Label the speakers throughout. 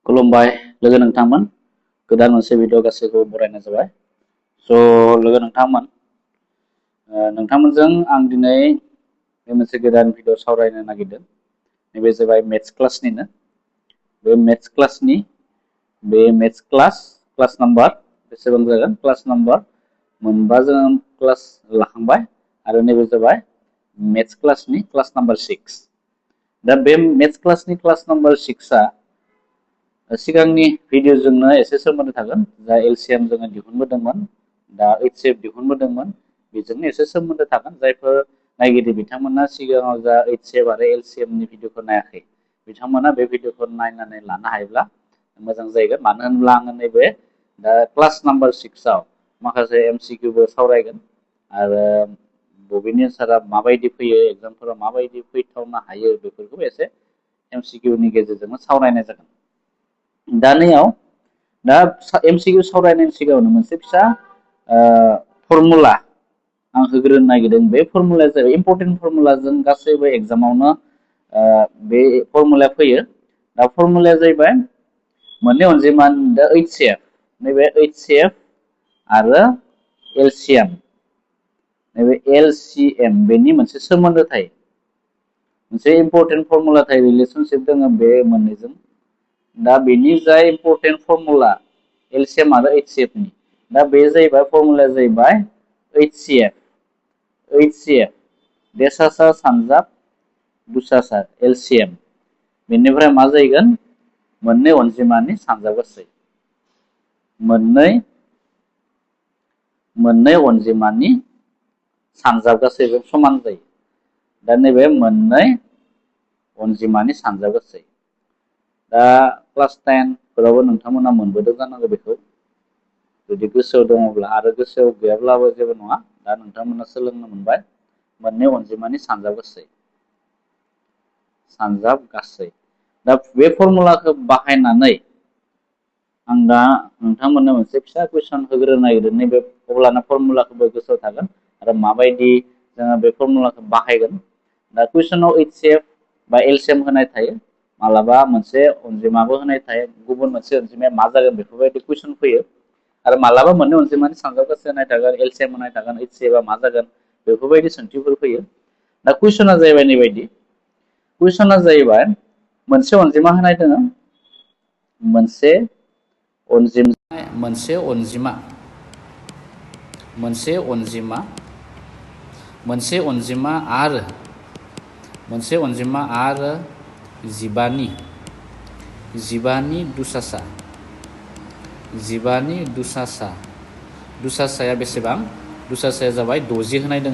Speaker 1: खुलुमबाय लोगो नोंथांमोन गोदान मोनसे भिडिअ गासैखौ बरायनाय जाबाय। स' लोगो नोंथांमोनजों आं दिनै बे मोनसे गोदान भिडिअ सावरायनो नागिरदों। नैबे जाबाय मेथ्स क्लासनिनो बे मेथ्स क्लासनि मेथ्स क्लास नाम्बार बेसेबां जागोन क्लास नाम्बार मोनबा जों क्लास लाखांबाय आरो नैबे जाबाय मेथ्स क्लासनि क्लास नाम्बार 6। दा बे मेथ्स क्लासनि क्लास नाम्बार 6आ सिगांनि भिडिअजोंनो एसे सोमोन्दो थागोन। जा एलसिएम जोङो दिहुनबोदोंमोन, दा एचसिएफ दिहुनबोदोंमोन, बेजोंनो एसे सोमोन्दो थागोन। जायफोर नायगिरि बिथांमोना सिगाङाव जा एचसिएफ आरो एलसिएमनि भिडिअखौ नायाखै बिथांमोना बे भिडिअखौ नायनानै लानो हायोब्ला मोजां जागोन। मानो होनब्ला आङो नैबे दा क्लास नाम्बार 6आव माखासे एमसिकिउबो सावरायगोन आरो बबेनि एन्सारा माबायदि फैयो, एग्जामफोराव माबायदि फैथावनो हायो बेफोरखौ एसे एमसिकिउनि गेजेरजोंनो सावरायनाय जागोन। दा एमसिकिउ सावरायनायनि सिगाङावनो मोनसे फिसा फर्मुला आं होग्रोनो नागिरदों। बे फर्मुलाया जाबाय इम्परटेन्ट फर्मुला, जों गासैबो एग्जामावनो बे फर्मुलाया फैयो। दा फर्मुलाया जाहैबाय मोननै अनजिमा दा एचसिएफ, नैबे एचसिएफ आरो एलसिएम, नैबे एलसिएम बेनि मोनसे सोमोन्दो थायो, मोनसे इम्परटेन्ट फर्मुला थायो, रिलेसनशिप दङ बे मोननैजों। दा बेनि जाय इम्परटेन्ट फर्मुला एलसिएम आरो एचसिएफनि, दा बे जाहैबाय फर्मुलाया जाहैबाय एचसिएफ देसासा सानजाब दुसासा एलसिएम। बेनिफ्राय मा जाहैगोन मोननै अनजिमानि सानजाब गासै, मोननै अनजिमानि सानजाब गासैजों समान जायो। दा नैबे मोननै अनजिमानि सानजाब गासै। दा क्लास 10 फोरावबो नोंथांमोना मोनबोदों जानांगौ बेखौ। जुदि गोसोआव दङब्ला, आरो गोसोआव गैयाब्लाबो जेबो नङा, दा नोंथांमोना सोलोंनो मोनबाय मोननै अनजिमानि सानजाब गासै। दा बे फर्मुलाखौ बाहायनानै आं दा नोंथांमोननो मोनसे फिसा कुइसन होग्रोनो नागिरदों। नैबे अब्लाना फर्मुलाखौबो गोसोआव थागोन आरो माबायदि जोङो बे फर्मुलाखौ बाहायगोन। दा कुइसनाव एचसिएफ बा एलसिएम होनाय थायो, मालाबा मोनसे अनजिमाबो होनाय थायो, गुबुन मोनसे अनजिमाया मा जागोन बेफोरबायदि कुइसन फैयो, आरो मालाबा मोननै अनजिमानि सानजाब गासै होनाय थागोन, एलसिएम होनाय थागोन, एचसिएफआ मा जागोन बेफोरबायदि सोंथिफोर फैयो। दा कुइसना जाहैबाय नैबायदि, कुइसना जाहैबाय मोनसे अनजिमा होनाय दङ, मोनसे अनजिमा आरो जिबानि दुसासाया बेसेबां? दुसासाया जाबाय 60 होनाय दङ।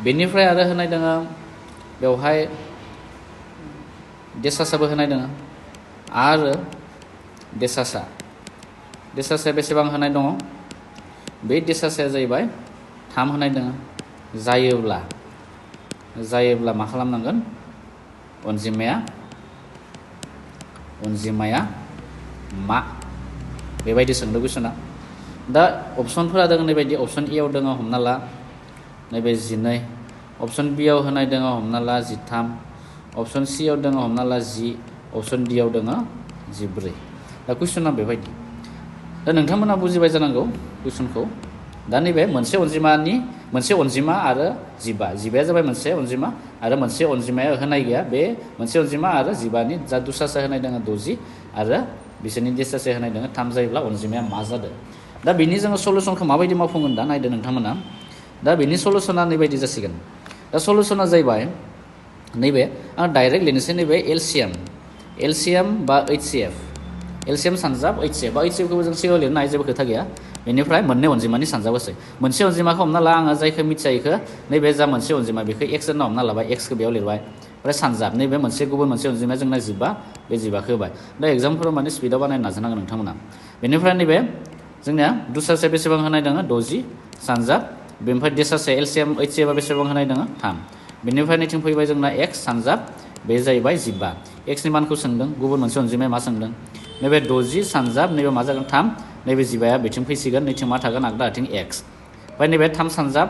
Speaker 1: बेनिफ्राय आरो होनाय दङ बेवहाय देसासाबो होनाय दङ आरो देसासाया बेसेबां होनाय दङ? बे देसासाया जाहैबाय 3 होनाय दङ। जायोब्ला मा खालामनांगोन? अनजिमाया मा? बेबायदि सोंदों कुइसना। दा अपसनफोरा दङ नैबायदि, अपसन ए आव दङ हमना ला नैबे 12, अपसन बि आव होनाय दङ हमना ला 13, अपसन सि आव दङ हमना ला 10, अपसन डि आव दङ 14। दा कुइसना बेबायदि। दा नोंथांमोना बुजिबाय जानांगौ कुइसनखौ। दा नैबे मोनसे अनजिमा आरो जिबाया जाबाय मोनसे अनजिमा, आरो मोनसे अनजिमाया होनाय गैया। बे मोनसे अनजिमा आरो जिबानि जा दुसासा होनाय दङ 60 आरो बिसोरनि देसासा होनाय दङ 3 जायोब्ला अनजिमाया मा जादों? दा बेनि जोङो सलुसनखौ माबायदि मावफुंगोन दा नायदो नोंथांमोना। दा बेनि सलुसना नैबायदि जासिगोन। दा सलुसना जाहैबाय नैबे, आं डाइरेक्ट लिरनोसै, नैबे एलसिएम बा एलसिएम सानजाब एचसिएफ बा एचसिएफखौबो जों सिगाङाव लिरनो हायो, जेबो खोथा गैया। बेनिफ्राय मोननै अनजिमानि सानजाब गासै। मोनसे अनजिमाखौ हमना ला, आङो जायखौ मिथिया बेखौ, नैबे जा मोनसे अनजिमा बेखौ एक्स होनना हमना लाबाय, एक्सखौ बेयाव लिरबाय। ओमफ्राय सानजाब नैबे गुबुन मोनसे अनजिमाया जोंना 12, बे 12खौ होबाय। दा एग्जामफोराव माने स्पिडआव बानायनो नाजानांगोन नोंथांमोना। बेनिफ्राय नैबे जोंनिया दुसासाया बेसेबां होनाय दङ? 60 सानजाब। बेनिफ्राय देसासाया एलसिएम एचसिएफआ बेसेबां होनाय दङ? 3। बेनिफ्राय नैथिं फैबाय जोंना एक्स सानजाब, बे जाहैबाय 12। एक्सनि मानखौ सोंदों, गुबुन मोनसे अनजिमाया मा सोंदों? नैबे 60 सानजाब, नैबे मा जागोन? 3। नैबे 12 बिथिं फैसिगोन, नैथिं मा थागोन? आगदा आथिं एक्स। ओमफ्राय नैबे 3 सानजाब,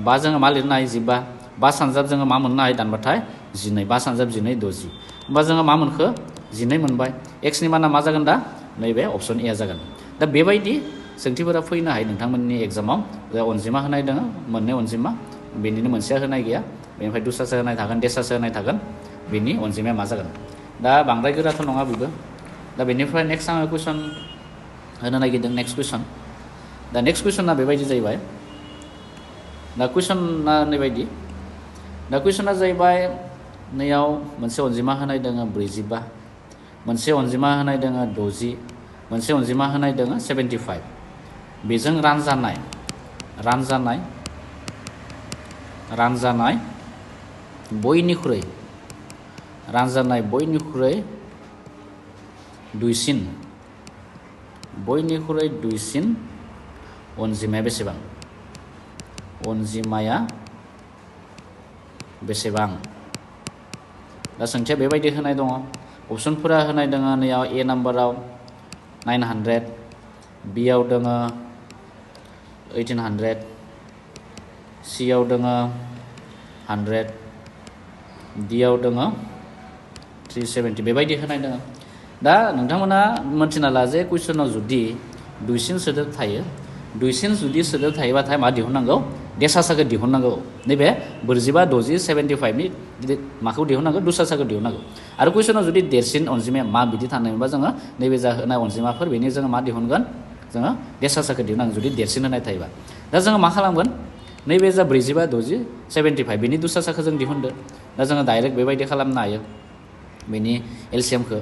Speaker 1: 5 जोङो मा लिरनो हायो? 15 सानजाब जोङो मा मोननो हायो दानबाथाय? 12 5 सानजाब 12 60। होमबा जोङो मा मोनखो? 12 मोनबाय x नि माना मा जागोन दा नैबे अपसन ए जागोन दा बेबायदि सोंथिफोरा फैनो हायो नोंथांमोननि एग्जामाव अनजिमा होनाय दङ मोननै अनजिमा बेनिनो मोनसेया होनाय गैया बेनिफ्राय दस्रासो होनाय थागोन देसासो होनाय थागोन बेनि अनजिमाया मा जागोन दा बांद्राय गोराथ' नङा बेबो दा बेनिफ्राय नेक्स्ट आङो कुइसन होनो नागिरदों नेक्स्ट कुइसन दा नेक्स्ट कुइसना बेबायदि जाहैबाय दा कुइसना नैबायदि दा कुइसना जाहैबाय नैयाव मोनसे अनजिमा होनाय दङ 45 मोनसे अनजिमा होनाय दङ 60 मोनसे अनजिमा होनाय दङ 75 बेजों रानजानाय बयनिख्रुइ दुइसिन अनजिमाया बेसेबां दा सोंथिया बेबायदि होनाय दङ अपसनफोरा होनाय दङ नैयाव ए नाम्बाराव 900 बि आव दङ 1800 सि आव दङ 100 डि आव दङ 370 बेबायदि होनाय दङ दा नोंथांमोना मोनथिना ला जे कुइसनाव जुदि दुइसिन सोदोब थायो दुइसिन जुदि सोदोब थायोबाथाय मा दिहुननांगौ देसासाखौ दिहुननांगौ नैबे 45 60 75 नि माखौ दिहुननांगौ दुसासाखौ दिहुननांगौ आरो कुइसनाव जुदि देरसिन अनजिमाया मा बिदि थानायमोनबा जोङो नैबे जा होनाय अनजिमाफोर बेनि जोङो मा दिहुनगोन जोङो देसासाखौ दिहुननांगोन जुदि देरसिन होनाय थायोबा दा जोङो मा खालामगोन नैबे जा 45 60 75 बेनि दुसासाखौ जों दिहुनदो दा जोङो डाइरेक्ट बेबायदि खालामनो हायो बेनि एलसिएमखौ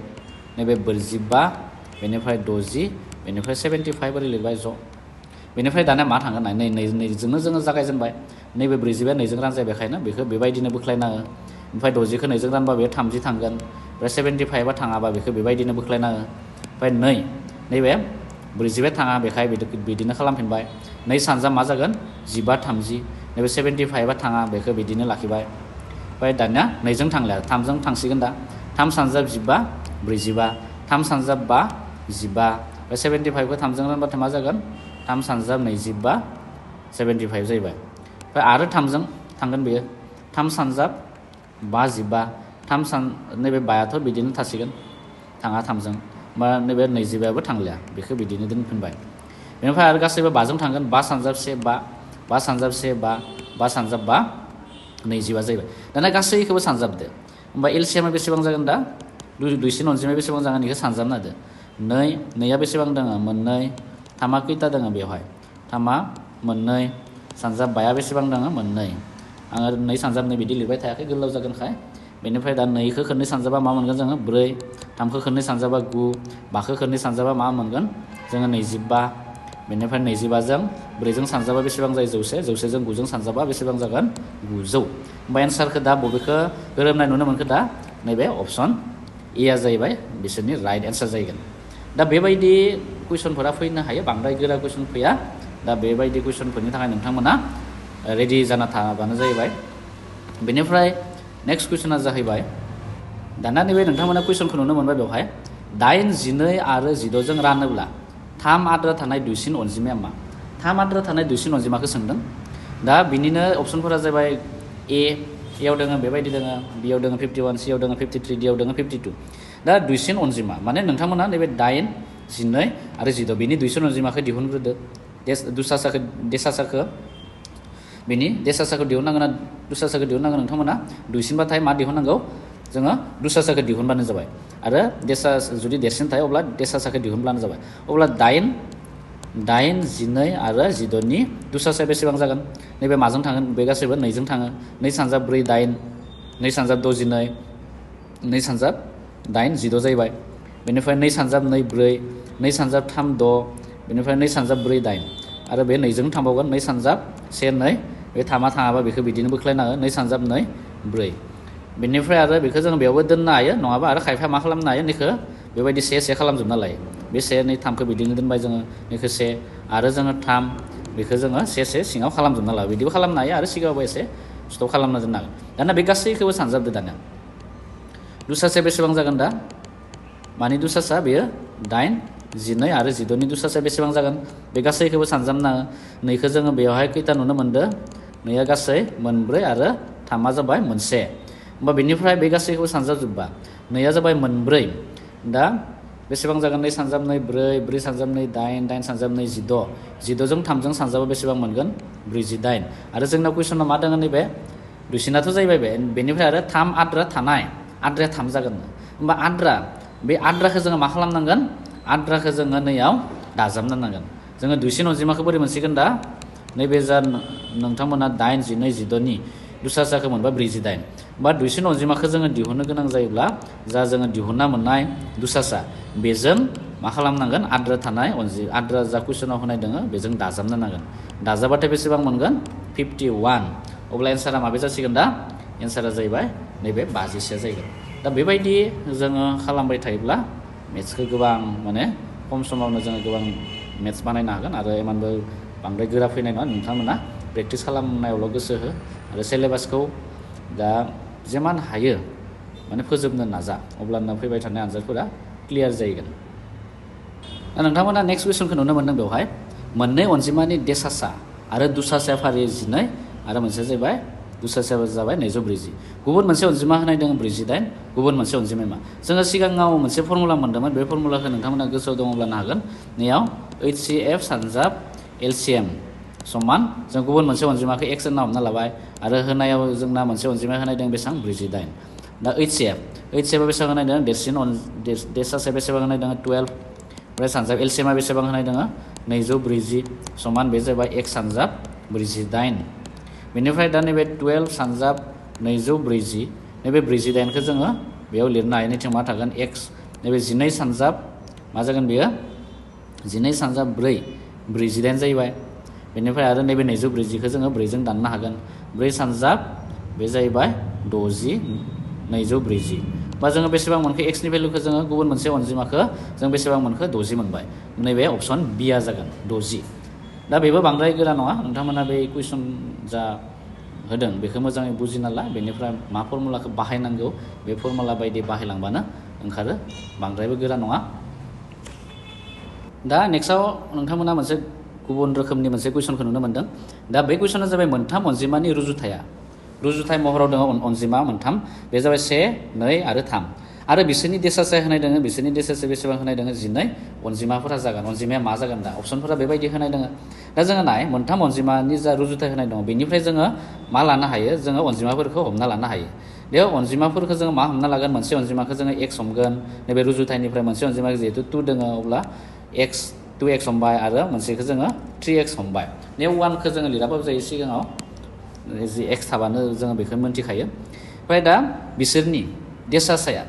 Speaker 1: नैबे 45 बेनिफ्राय 60 बेनिफ्राय 75 ओरै लिरबाय ज' बेनिफ्राय दानिया मा थांगोन नैजोंनो जोङो जागायजेनबाय नैबे 45 नैजों रानजायो बेखायनो बेखौ बेबायदिनो बोख्लायनाङो ओमफ्राय 60खौ नैजों रानबा बेयो 30 थांगोन ओमफ्राय 75 थाङाबा बेखौ बेबायदिनो बोख्लायनाङो ओमफ्राय नैबे 45 थाङा बेखाय बिदिनो खालामफिनबाय नै सानजा मा जागोन 15 30 नैबे 75 थाङा बेखौ बिदिनो लाखिबाय ओमफ्राय दानिया नैजों थांलिया 3जों थांसिगोन दा 3 सानजाब 15 45 3 सानजाब 5 15 ओमफ्राय 75खौ 3जों रानबाथाय मा जागोन 3 सानजाब 25 75 जाहैबाय ओमफ्राय आरो 3जों थांगोन बेयो 3 सानजाब 5 15 नैबे 5आथ' बिदिनो थासिगोन थाङा 3जों बा नैबे 25बो थांलिया बेखौ बिदिनो दोनफिनबाय बेनिफ्राय आरो गासैबो 5जों थांगोन 5 सानजाब 1 5 सानजाब 1 5 सानजाब 5 25 जाहैबाय दाना गासैखौबो सानजाबदो होमबा एलसिएमा बेसेबां जागोन दा दुइसिन अनजिमाया बेसेबां जागोन बेखौ सानजाबना होदो नैया बेसेबां दङ मोननै 3आ खैथा दङ बेवहाय 3आ मोननै सानजाब 5आ बेसेबां दङ मोननै आङो 2 सानजाब 2 बिदि लिरबाय थायाखै गोलाव जागोनखाय बेनिफ्राय दा 2खौ खननै सानजाबा मा मोनगोन जोङो 4 3खौ खननै सानजाबा 9 5खौ खननै सानजाबा मा मोनगोन जोङो 25 बेनिफ्राय 25जों 4जों सानजाबा बेसेबां जायो 100 100जों 9जों सानजाबा बेसेबां जागोन 900 होमबा एन्सारखौ दा बबेखौ गोरोबनाय नुनो मोनखो दा नैबे अपसन ए आ जाहैबाय बिसोरनि राइट एन्सार जाहैगोन दा बेबायदि कुइसनफोरा फैनो हायो बांद्राय गोरा कुइसन फैया दा बेबायदि कुइसनफोरनि थाखाय नोंथांमोना रेडि जाना थाबानो जाहैबाय बेनिफ्राय नेक्स्ट कुइसना जाहैबाय दाना नैबे नोंथांमोना कुइसनखौ नुनो मोनबाय बेवहाय 8 12 आरो 16जों रानोब्ला 3 आद्रा थानाय दुइसिन अनजिमाया मा 3 आद्रा थानाय दुइसिन अनजिमाखौ सोंदों दा बिनिनो अपसनफोरा जाबाय एआव दङ बेबायदि दङ बिआव दङ 51 सिआव दङ 53 डिआव दङ 52 दा दुइसिन अनजिमा माने नोंथांमोना नैबे 8 12 आरो 16 बिनि दुइसिन अनजिमाखौ दिहुनग्रोदो देसासाखौ बिनि देसासाखौ दिहुननांगोन दुसासाखौ दिहुननांगोन नोंथांमोना दुइसिनबाथाय मा दिहुननांगौ जोङो दुसासाखौ दिहुनबानो जाबाय आरो देसा जुदि देरसिन थायो अब्ला देसासाखौ दिहुनब्लानो जाबाय अब्ला 8 12 आरो 16नि दुसासाया बेसेबां जागोन नैबे माजों थांगोन बे गासैबो 2जों थाङो 2 सानजाब 4 8 2 सानजाब 6 12 2 सानजाब 8 16 जाहैबाय बेनिफ्राय 2 सानजाब 2 4 2 सानजाब 3 6 बेनिफ्राय 2 सानजाब 4 8 आरो बे 2जों थांबावगोन 2 सानजाब 1 2 बे 3आ थाङाबा बेखौ बिदिनो बोख्लायनाङो 2 सानजाब 2 4 बेनिफ्राय आरो बेखौ जों बेयावबो दोननो हायो नङाबा आरो खायफाया मा खालामनो हायो बेखौ बेबायदि से खालामजोबना लायो बे 1 2 3खौ बिदिनो दोनबाय जोङो बेखौ 1 आरो जोङो 3 बेखौ जोङो 1 सिङाव खालामजोबना लायो बिदिबो खालामनो हायो आरो सिगाङावबो एसे स्टप खालामना दोननो हागोन दाना बे गासैखौबो सानजाबदो दानिया दुसासाया बेसेबां जागोन दा मानि दुसासा बेयो 8 12 आरो 16नि दुसासाया बेसेबां जागोन बे गासैखौबो सानजाबना 2खौ जोङो बेवहाय खैथा नुनो मोनदों 2आ गासै 4 आरो 3आ जाबाय 1 होमबा बेनिफ्राय बे गासैखौबो सानजाबजोब्बा 2आ जाबाय 4 दा बेसेबां जागोन 2 सानजाब 2 4 4 सानजाब 2 8 8 सानजाब 2 16 16 जों 3 जों सानजाबा बेसेबां मोनगोन 48 आरो जोंनाव कुइसनाव मा दङ नैबे दुइसिनाथ' जाहैबाय बेनिफ्राय आरो 3 आद्रा थानाय आद्राया 3 जागोन होमबा आद्रा बे आद्राखौ जोङो मा खालामनांगोन आद्राखौ जोङो नैयाव दाजाबनो नांगोन जोङो दुइसिन अनजिमाखौ बोरै मोनसिगोन दा नैबे जा नोंथांमोना 8 12 16 नि दुसासाखौ मोनबा 48 बा दुइसिन अनजिमाखौ जोङो दिहुननो गोनां जायोब्ला जा जोङो दिहुनना मोननाय दुसासा बेजों मा खालामनांगोन आद्रा थानाय आद्रा जा कुइसनाव होनाय दङ बेजों दाजाबनो नांगोन दाजाबाथाय बेसेबां मोनगोन 51 अब्ला एन्सारा माबे जासिगोन दा एन्सारा जाहैबाय नैबे 52 जाहैगोन दा बेबायदि जोङो खालामबाय थायोब्ला मेथ्सखौ गोबां माने खम समावनो जोङो गोबां मेथ्स बानायनो हागोन आरो इमानबो बांद्राय गोरा फैनाय नङा नोंथांमोना प्रेक्टिस खालामनायावल' गोसो हो आरो सिलेबासखौ दा जेमान हायो माने फोजोबनो नाजा अब्लानो फैबाय थानाय आनजादफोरा क्लियार जाहैगोन दा नोंथांमोना नेक्स्ट कुइसनखौ नुनो मोनदों बेवहाय मोननै अनजिमानि देसासा आरो दुसासाया फारि 12 आरो मोनसे जाबाय दुसासाया जाबाय 240 गुबुन मोनसे अनजिमा होनाय दङ 48 गुबुन मोनसे अनजिमाया मा जोङो सिगाङाव मोनसे फर्मुला मोनदोंमोन बे फर्मुलाखौ नोंथांमोना गोसोआव दङब्ला हागोन नैयाव HCF सानजाब LCM समान जों गुबुन मोनसे अनजिमाखौ x होनना हमना लाबाय आरो होनायाव जोंना मोनसे अनजिमा होनाय दङ बेसेबां 48 दा HCF बेसेबां होनाय दङ देरसिन देसासाया बेसेबां होनाय दङ 12 ओमफ्राय सानजाब LCM बेसेबां होनाय दङ 240 समान बे जाबाय x सानजाब 48 बेनिफ्राय दा नैबे 12 सानजाब 240 नैबे 48खौ जोङो बेयाव लिरनो हायो नैथिं मा थागोन x नैबे 12 सानजाब मा जागोन बेयो 12 सानजाब 4 48 जाहैबाय बेनिफ्राय आरो नैबे 240खौ जोङो 4 जों दाननो हागोन 4 सानजाब बे जाहैबाय 60 240 बा जोङो बेसेबां मोनखो x नि भेलुखौ जोङो गुबुन मोनसे अनजिमाखौ जों बेसेबां मोनखो 60 मोनबाय नैबे अप्शन बि आ जागोन 60 दा बेबो बांद्राय गोरा नङा नोंथांमोना बे कुइसन जा होदों बेखौ मोजाङै बुजिना ला बेनिफ्राय मा फर्मुलाखौ बाहायनांगौ बे फर्मुला बायदि बाहायलांबानो ओंखारो बांद्रायबो गोरा नङा दा नेक्स्टआव नोंथांमोना मोनसे गुबुन रोखोमनि मोनसे कुइसनखौ नुनो मोनदों दा बे कुइसना जाबाय मोनथाम अनजिमानि रुजुथाय महराव दङ अनजिमा मोनथाम बे जाबाय 1 2 आरो 3 आरो बिसोरनि देसासाया होनाय दङ बिसोरनि देसासाया बेसेबां होनाय दङ 12 अनजिमाफोरा जागोन अनजिमाया मा जागोन दा अपसनफोरा बेबायदि होनाय दङ दा जोङो नाय मोनथाम अनजिमानि जा रुजुथाय होनाय दङ बेनिफ्राय जोङो मा लानो हायो जोङो अनजिमाफोरखौ हमना लानो हायो बेयाव अनजिमाफोरखौ जोङो मा हमना लागोन मोनसे अनजिमाखौ जोङो x हमगोन नैबे रुजुथायनिफ्राय मोनसे अनजिमाखौ जिहेतु 2 दङ अब्ला x 2x हमबाय आरो मोनसेखौ जोङो 3x हमबाय बे 1खौ जोङो लिराबाबो जायो सिगाङाव जि x थाबानो जोङो बेखौ मोनथिखायो ओमफ्राय दा बिसोरनि देसासाया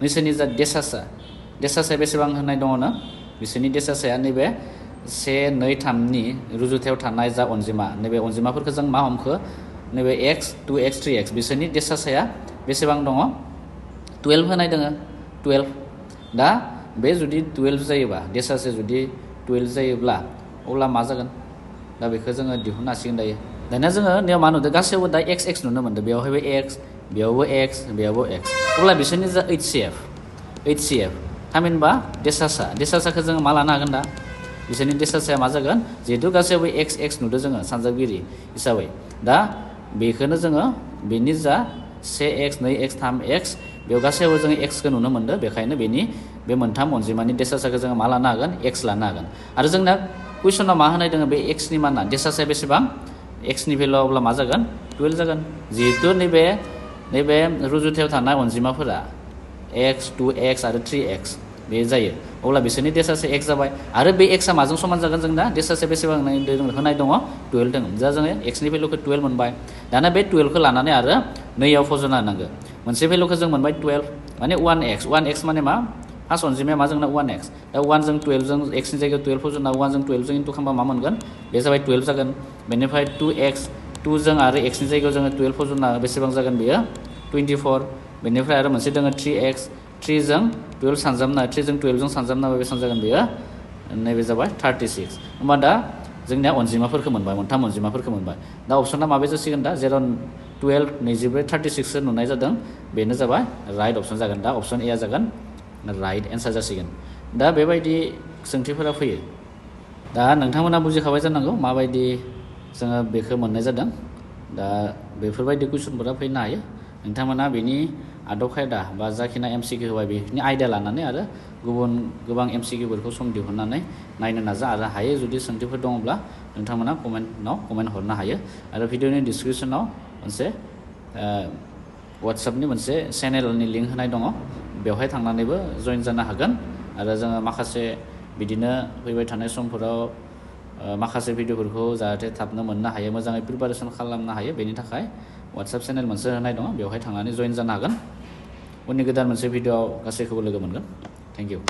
Speaker 1: बिसोरनि जा देसासाया बेसेबां होनाय दङनो बिसोरनि देसासाया नैबे 1 2 3 नि रुजुथायाव थानाय जा अनजिमा नैबे अनजिमाफोरखौ जों मा हमखो नैबे x 2x 3x बिसोरनि देसासाया बेसेबां दङ 12 होनाय दङ 12 दा बे जुदि 12 जायोबा देसासाया जुदि 12 जायोब्ला अब्ला मा जागोन दा बेखौ जोङो दिहुननो हासिगोन दायो दानिया जोङो नेयाव मा नुदों गासैयावबो दा x नुनो मोनदों बेयावहायबो x बेयावबो x बेयावबो x अब्ला बिसोरनि जा HCF थामहिनबा देसासाखौ जोङो मा लानो हागोन दा बिसोरनि देसासाया मा जागोन जिहेतु गासैयावबो x नुदों जोङो सानजाबगिरि हिसाबै दा बेखौनो जोङो बेनि जा 1x 2x 3x बेयाव गासैयावबो जोङो x खौ नुनो मोनदों बेखायनो बेनि बे मोनथाम अनजिमानि देसासाखौ जोङो मा लानो हागोन x लानो हागोन आरो जोंना कुइसनाव मा होनाय दङ बे x नि माना देसासाया बेसेबां x नि भेलुआ अब्ला मा जागोन 12 जागोन जिहेतु नैबे रुजुथायाव थानाय अनजिमाफोरा x 2x आरो 3x बे जायो अब्ला बिसोरनि देसासाया x जाबाय आरो बे x आ माजों समान जागोन जोंना देसासाया बेसेबां होनाय दङ 12 दङ दा जोङो x नि भेलुखौ 12 मोनबाय दाना बे 12 खौ लानानै आरो नैयाव फज'ना होनांगौ मोनसे भेलुखौ जों मोनबाय 12 माने 1x माने मा फार्स्ट अनजिमाया मा जोंना 1x दा 1 जों 12 जों x नि जायगायाव 12 फज'ना 1 जों 12 जों इन्टु खालामबा मा मोनगोन बे जाबाय 12 जागोन बेनिफ्राय 2x 2 जों आरो x नि जायगायाव जोङो 12 फज'ना बेसेबां जागोन बेयो 24 बेनिफ्राय आरो मोनसे दङ 3x 3 जों 12 सानजाबना 3 जों 12 जों सानजाबना बेसेबां जागोन बेयो नैबे जाबाय 36 होमबा दा जोंनिया अनजिमाफोरखौ मोनबाय मोनथाम अनजिमाफोरखौ मोनबाय दा अपसना माबे जासिगोन दा जेराव 12 24 36 नुनाय जादों बेनो जाबाय राइट अपसन जागोन दा अपसन ए जागोन राइट एन्सार जासिगोन दा बेबायदि सोंथिफोरा फैयो दा नोंथांमोना बुजिखाबाय जानांगौ माबायदि जोङो बेखौ मोननाय जादों दा बेफोरबायदि कुइसनफोरा फैनो हायो नोंथांमोना बेनि आदब खायदा बा जाखिना MCQ होबाय बेनि आयदा लानानै आरो गुबुन गोबां MCQफोरखौ सम दिहुननानै नायनो नाजा आरो हायो जुदि सोंथिफोर दङब्ला नोंथांमोना कमेन्ट हरनो हायो आरो भिडिअनि डिसक्रिपसनाव मोनसे WhatsAppनि मोनसे चेनेलनि लिंक होनाय दङ बेवहाय थांनानैबो जइन जानो हागोन आरो जोङो माखासे बिदिनो फैबाय थानाय समफोराव माखासे भिडिअफोरखौ जाहाथे थाबनो मोननो हायो मोजाङै प्रिपारेसन खालामनो हायो बेनि थाखाय WhatsApp चेनेल मोनसे होनाय दङ बेवहाय थांनानै जइन जानो हागोन उननि गोदान मोनसे भिडिअआव गासैखौबो लोगो मोनगोन थेंक इउ